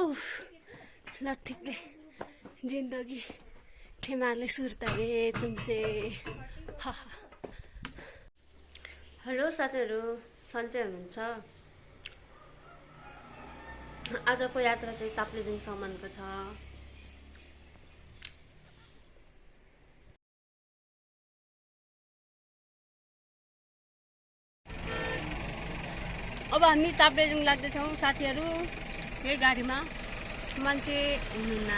लत्थिकले जिन्दगी थेमारले सुर्ताए चुम्से। हेलो साथीहरू, सन्चै हुनुहुन्छ? आजको यात्रा चाहिँ ताप्लेजुङसम्मको छ। अब हामी ताप्लेजुङ लाग्दैछौँ साथीहरू। यही गाडीमा मान्छे हुनुहुन्न।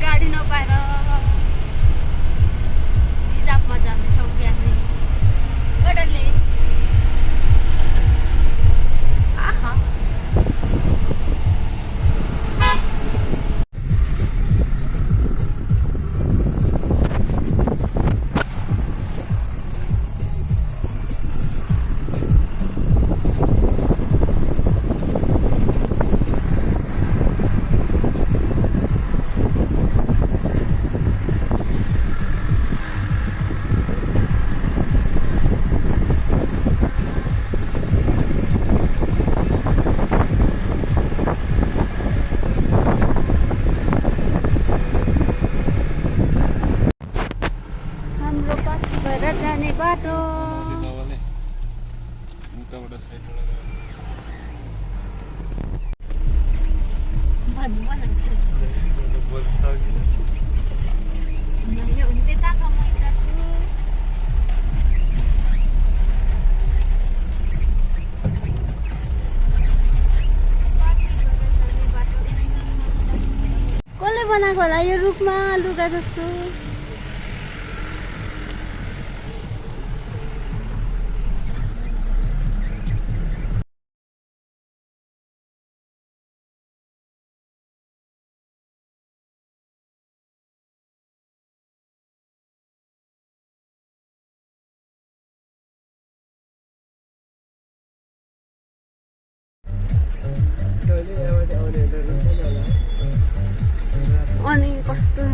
गाडी नपाएर रिजर्भमा जाँदैछौँ बिहानै। गडले आहा जाने बाटो कसले बनाएको होला यो रुखमा लुगा जस्तो? अनि कस्तो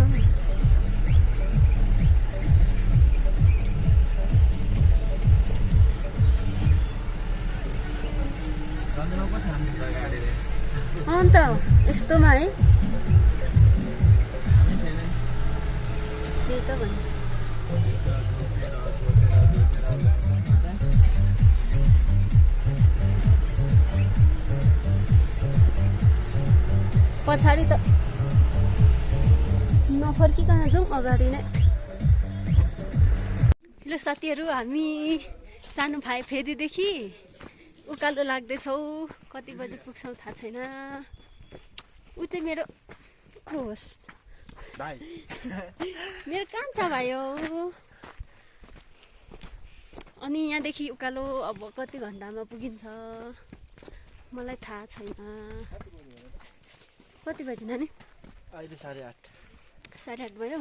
अन्त यस्तोमा है त्यही त भन्नु। पछाडि त नफर्किकन जाउँ अगाडि नै। ल साथीहरू, हामी सानो भाइ फेदीदेखि उकालो लाग्दैछौँ। कति बजी पुग्छौँ थाहा छैन। ऊ चाहिँ मेरो होस्ट भाइ मेरो कान्छा भाइ हो। अनि यहाँदेखि उकालो अब कति घन्टामा पुगिन्छ मलाई थाहा छैन। कति बजी नानी? अहिले 8:30। 8:30 भयो।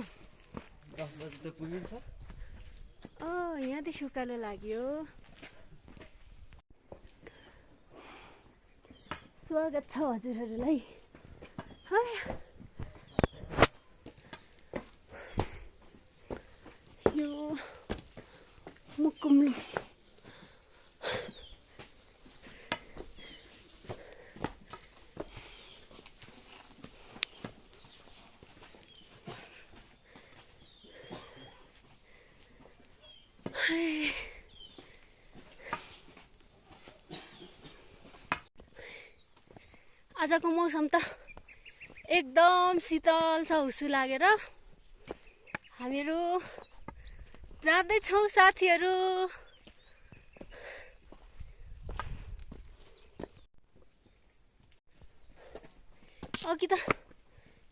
10 बजी त पुगिन्छ। यहाँदेखि उकालो लाग्यो। स्वागत छ हजुरहरूलाई। हाय यो मुकुम आजको मौसम त एकदम शीतल छ। हुसु लागेर हामीहरू जाँदैछौँ साथीहरू। अघि त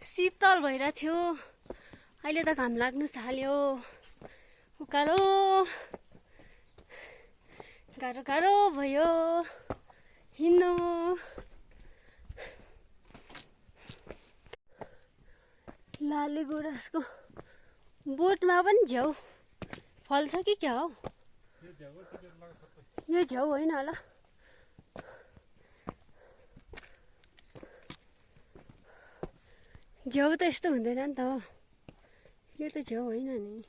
शीतल भइरहेको थियो, अहिले त घाम लाग्नु थाल्यो। उकालो गाह्रो गाह्रो भयो हिँड्नु। लाली गुराँसको बोटमा पनि झ्याउ फल्छ कि क्या हो? यो झ्याउ होइन होला। झ्याउ त यस्तो हुँदैन नि त, यो त झ्याउ होइन नि।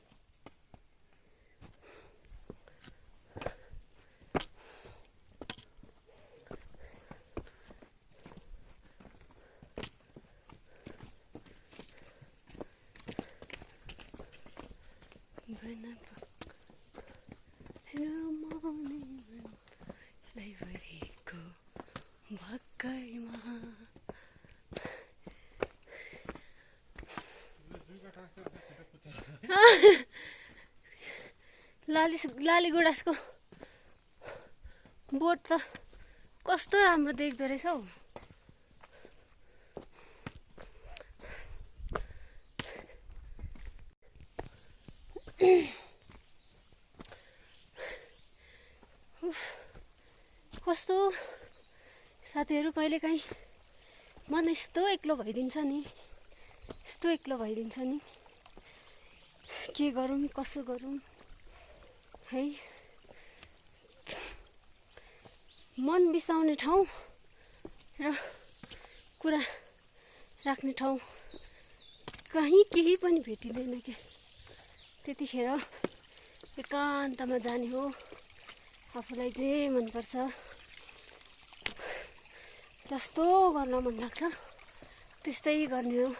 लाली गुराँसको बोट त कस्तो राम्रो देख्दो रहेछ हौ। कस्तो साथीहरू कहिलेकाहीँ मन यस्तो एक्लो भइदिन्छ नि, यस्तो एक्लो भइदिन्छ नि। के गरौँ कसो गरौँ है। मन बिसाउने ठाउँ र कुरा राख्ने ठाउँ कहीँ केही पनि भेटिँदैन क्या। त्यतिखेर एकान्तमा जाने हो। आफूलाई जे मनपर्छ जस्तो गर्न मन लाग्छ त्यस्तै गर्ने हो।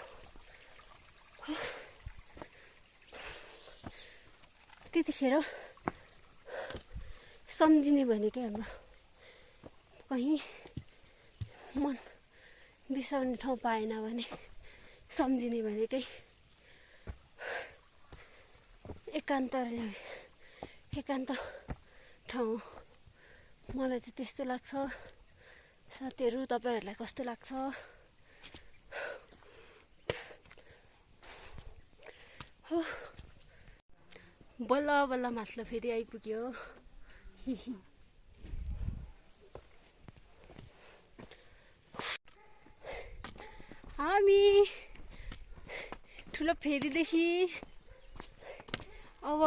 त्यतिखेर सम्झिने भनेकै हाम्रो कहीँ मन बिसाउने ठाउँ पाएन भने सम्झिने भनेकै एकान्त ठाउँ। मलाई चाहिँ त्यस्तो लाग्छ। साथीहरू तपाईँहरूलाई कस्तो लाग्छ? हो बल्ल बल्ल मास्लो फेरि आइपुग्यो। हामी ठुलो फेरीदेखि अब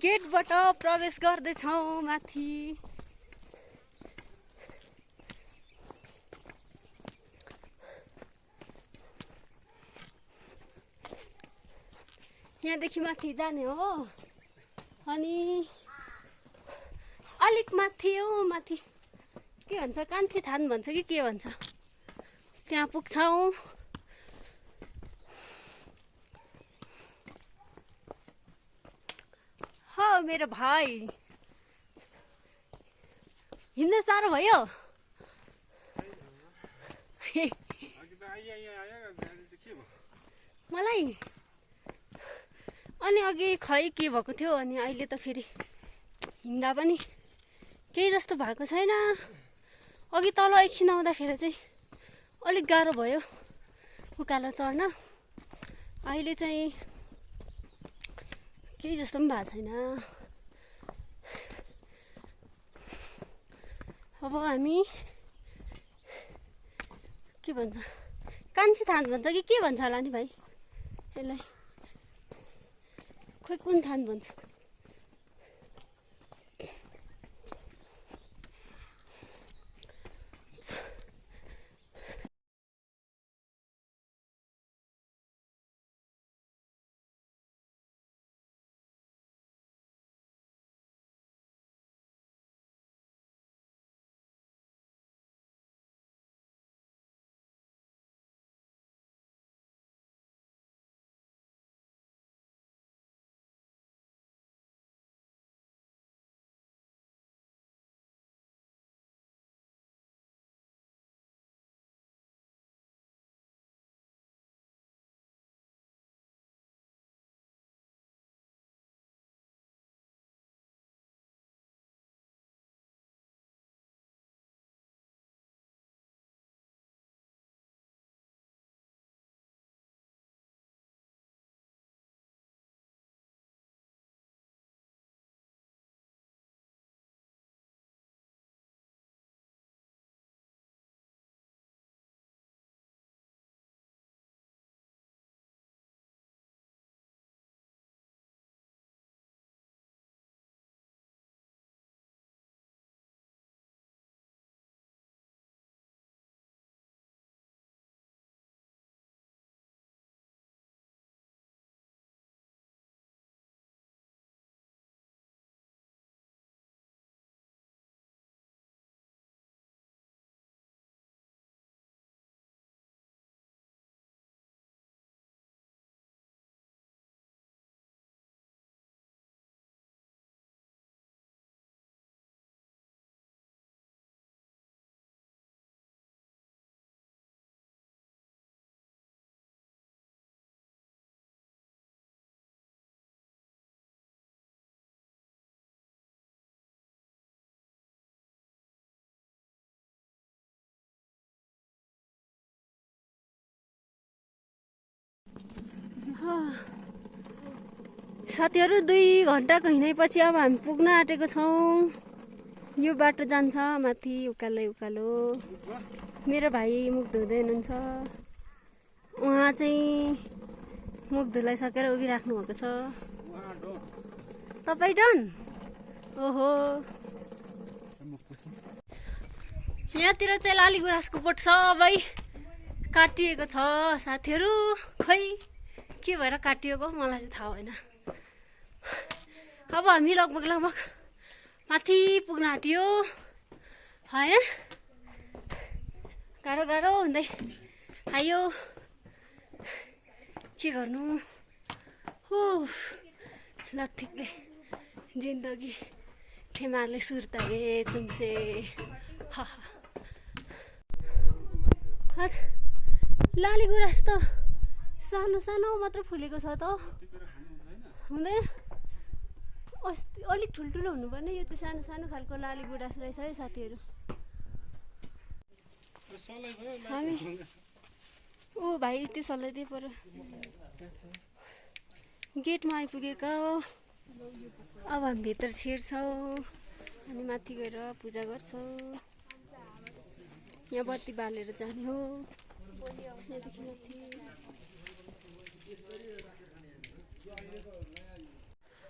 गेटबाट प्रवेश गर्दैछौँ माथि। यहाँदेखि माथि जाने हो अनि अलिक माथि हो, माथि के भन्छ कान्छी थान भन्छ कि के भन्छ, त्यहाँ पुग्छौँ। हो मेरो भाइ हिँड्न साह्रो भयो। मलाई अनि अघि खै के भएको थियो अनि अहिले त फेरि हिँड्दा पनि केही जस्तो भएको छैन। अघि तल एकछिन आउँदाखेरि चाहिँ अलिक गाह्रो भयो उकालो चढ्न, अहिले चाहिँ केही जस्तो पनि भएको छैन। अब हामी के भन्छ कान्छी थान भन्छ कि के भन्छ होला नि भाइ यसलाई, खोइ कुन थान भन्छ। साथीहरू 2 घन्टाको हिँडाइपछि अब हामी पुग्न आँटेको छौँ। यो बाटो जान्छ माथि उकालै उकालो। मेरो भाइ मुख धुँदै हुनुहुन्छ। उहाँ चाहिँ मुख धुलाइसकेर उभिराख्नु भएको छ। तपाईँ डन? ओहो, यहाँतिर चाहिँ लाली गुराँसको बोट सबै काटिएको छ साथीहरू। खै के भएर काटिएको मलाई चाहिँ थाहा भएन। अब हामी लगभग माथि पुग्न आँट्यो होइन। गाह्रो हुँदै आयो। के गर्नु हो, लत्थिकले जिन्दगी थेमारले सुर्ताए चुम्से। लाली गुराँस त सानो सानो मात्र फुलेको छ त, हुँदैन? अस्ति अलिक ठुल्ठुलो हुनुपर्ने। यो चाहिँ सानो सानो खालको लाली गुराँस रहेछ है साथीहरू। हामी ओ भाइ त्यो सल्लाइदिए पऱ्यो। गेटमा आइपुगेका हो। अब हामी भित्र छिर्छौँ अनि माथि गएर पूजा गर्छौँ। यहाँ बत्ती बालेर जाने हो। यहाँदेखि माथि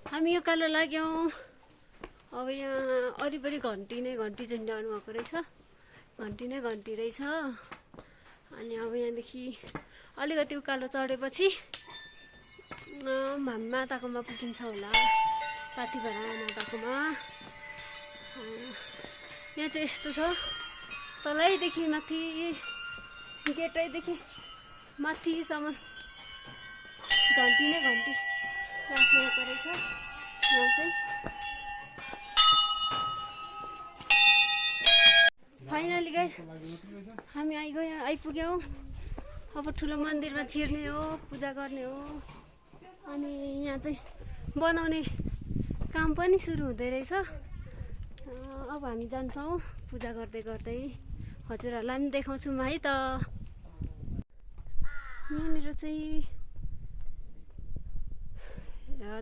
हामी उकालो लाग्यौँ। अब यहाँ वरिपरि घन्टी झुन्ड्याउनु भएको रहेछ। घन्टी नै घन्टी रहेछ। अनि अब यहाँदेखि अलिकति उकालो चढेपछि माताकोमा पुगिन्छ होला। पाथिभरा माताकोमा। यहाँ चाहिँ यस्तो छ, तलैदेखि माथि गेटैदेखि माथिसम्म घन्टी नै घन्टी राख्नुको रहेछ। यहाँ चाहिँ फाइनली गाइस हामी आइपुग्यौँ। अब ठुलो मन्दिरमा छिर्ने हो, पूजा गर्ने हो। अनि यहाँ चाहिँ बनाउने काम पनि सुरु हुँदै रहेछ। अब हामी जान्छौँ पूजा गर्दै गर्दै। हजुरहरूलाई पनि देखाउँछु म है त। यहाँनिर चाहिँ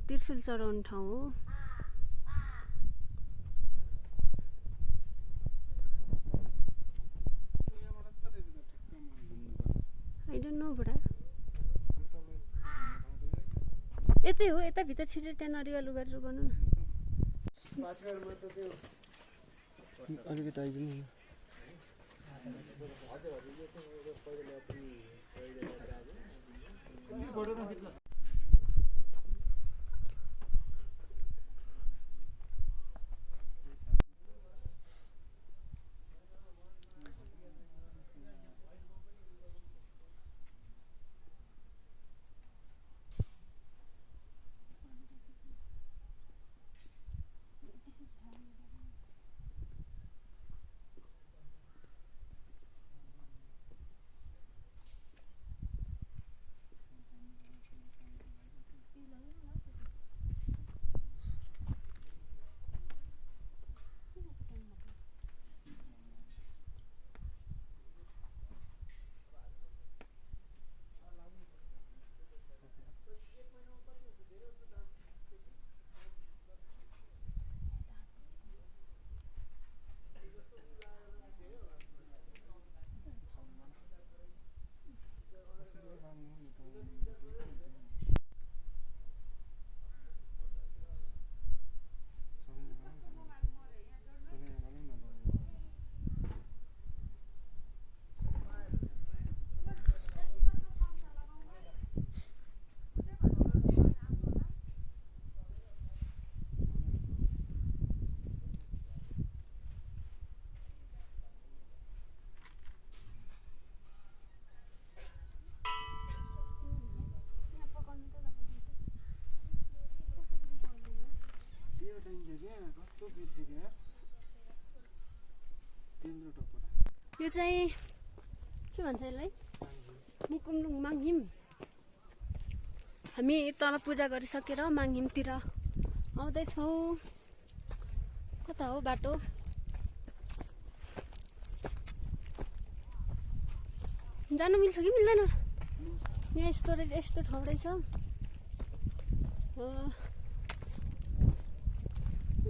त्रिशूल चढाउने ठाउँ हो। आई डोन्ट नो बुढा। यतै हो, यता भित्र छिरेर त्यहाँ नरिवल गरेर गर्नु न। अलिकति आइदिनु न। यो चाहिँ के भन्छ यसलाई, मुकुमलुङ माङहिम। हामी तल पूजा गरिसकेर माङहिमतिर आउँदैछौँ। कता हो बाटो? जानु मिल्छ कि मिल्दैन? यहाँ यस्तो ठाउँ रहेछ।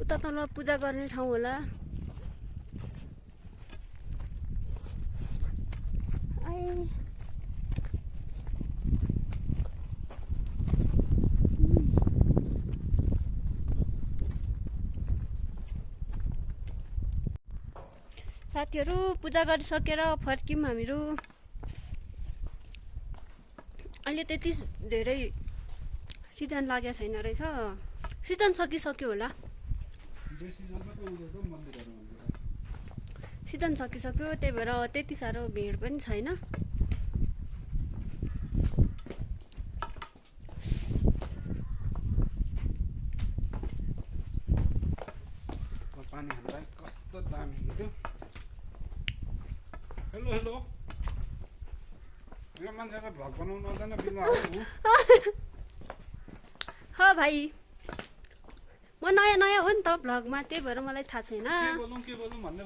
उता तल पूजा गर्ने ठाउँ होला। साथीहरू पूजा गरिसकेर फर्क्यौँ हामीहरू। अहिले त्यति धेरै सिजन लागेको छैन रहेछ, सिजन सकिसक्यो होला। सिजन सकिसक्यो, त्यही भएर त्यति साह्रो भिड पनि छैन। हेलो मेरो मान्छेले भ्लग बनाउनु आउँदैन बिना हो भाइ, म नयाँ नयाँ हो नि त भ्लगमा, त्यही भएर मलाई थाहा छैन। के बोलौँ भन्ने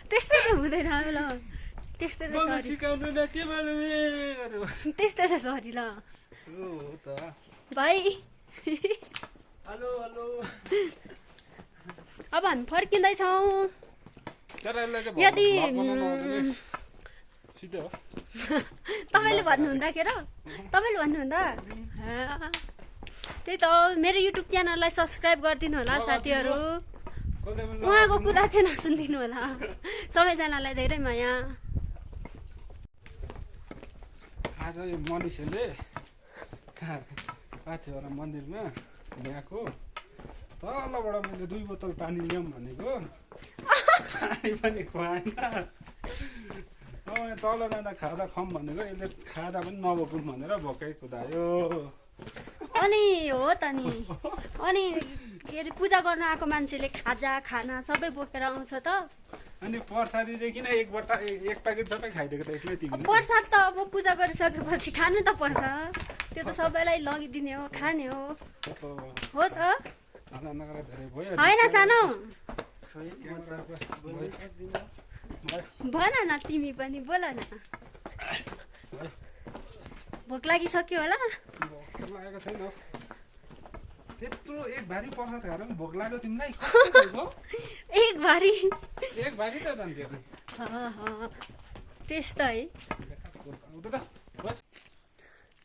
त्यस्तो चाहिँ हुँदैन ल, त्यस्तो चाहिँ सरी, सिकाउनु न के मालुम त्यस्तो चाहिँ सरी ल हो त भाइ। हेलो हेलो अब हामी फर्किँदैछौँ। यदि यदि सिधै हो तपाईँले भन्नुहुँदा के र, तपाईँले भन्नुहुँदा त्यही त मेरो युट्युब च्यानललाई सब्सक्राइब गरिदिनु होला साथीहरू। उहाँको कुरा चाहिँ नसुनिदिनु होला। सबैजनालाई धेरै माया। आज यो मनिषले पाथिभरा मन्दिरमा ल्याएको तलबाट मैले 2 बोतल पानी ल्याउँ भनेको, पानी पनि खुवाएन। तल जाँदा खाजा खम भनेको, यसले खाजा पनि नबोकौँ भनेर भोकै कुदायो। अनि हो त नि, अनि के अरे पूजा गर्न आएको मान्छेले खाजा खाना सबै बोकेर आउँछ त। अनि प्रसादी चाहिँ किन एक प्याकेट सबै खाइदिएको त एक्लै तिमीले? प्रसाद त अब पूजा गरिसकेपछि खानु त पर्छ, त्यो त सबैलाई लगिदिने हो, खाने हो त होइन सानो। भन न तिमी पनि, बोल न। भोक लागिसक्यो होला। भोक लागेको छैन त्यत्रो, एक भारी प्रसाद खाएर पनि भोक लाग्यो तिमीलाई? एक भारी त जान्थ्यो त्यस्तै।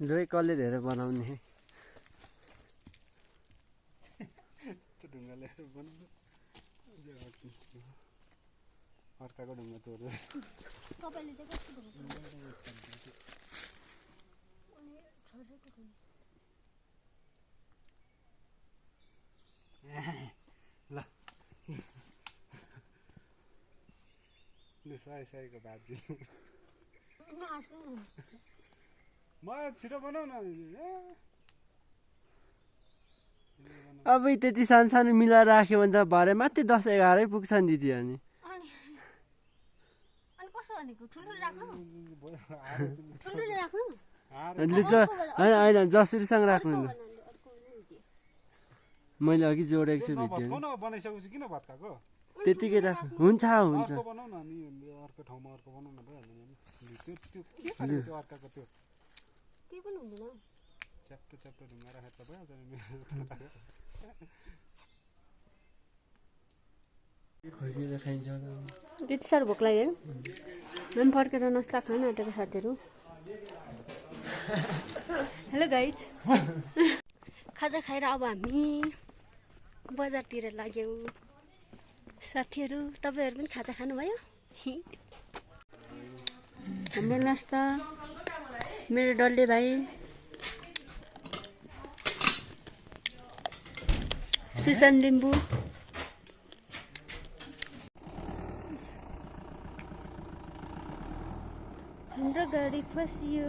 जोइ कसले धेरै बनाउने ढुङ्गाले अर्काको ढुङ्गा तोड्यो। ल साईको भाजी म छिटो बनाऊ न। अब त्यति सानो सानो मिलाएर राख्यो भने त भरे मात्रै 10-11 पुग्छ नि दिदी। अनि होइन जसरीसँग राख्नु ल, मैले अघि जोडेको छु भिडियो। बनाइसकेपछि किन भात खाएको? त्यतिकै राख, हुन्छ हुन्छ। अर्को बनाऊ न, अनि अर्को ठाउँमा अर्को बनाउन भइहाल्यो नि। त्यो के खाने त्यो अर्काको त्यो केही पनि हुँदैन, च्याप्टो ढुङ्गा राखेर त भइहाल्छ नि। त्यति साह्रो भोक लाग्यो। हामी फर्केर नास्ता खान आँटेको साथीहरू। हेलो गाइज, खाजा खाएर अब हामी बजारतिर लाग्यौँ। साथीहरू तपाईँहरू पनि खाजा खानुभयो? हाम्रो नास्ता, मेरो डल्ले भाइ, सुशान्त लिम्बू, हाम्रो गाडी फसियो।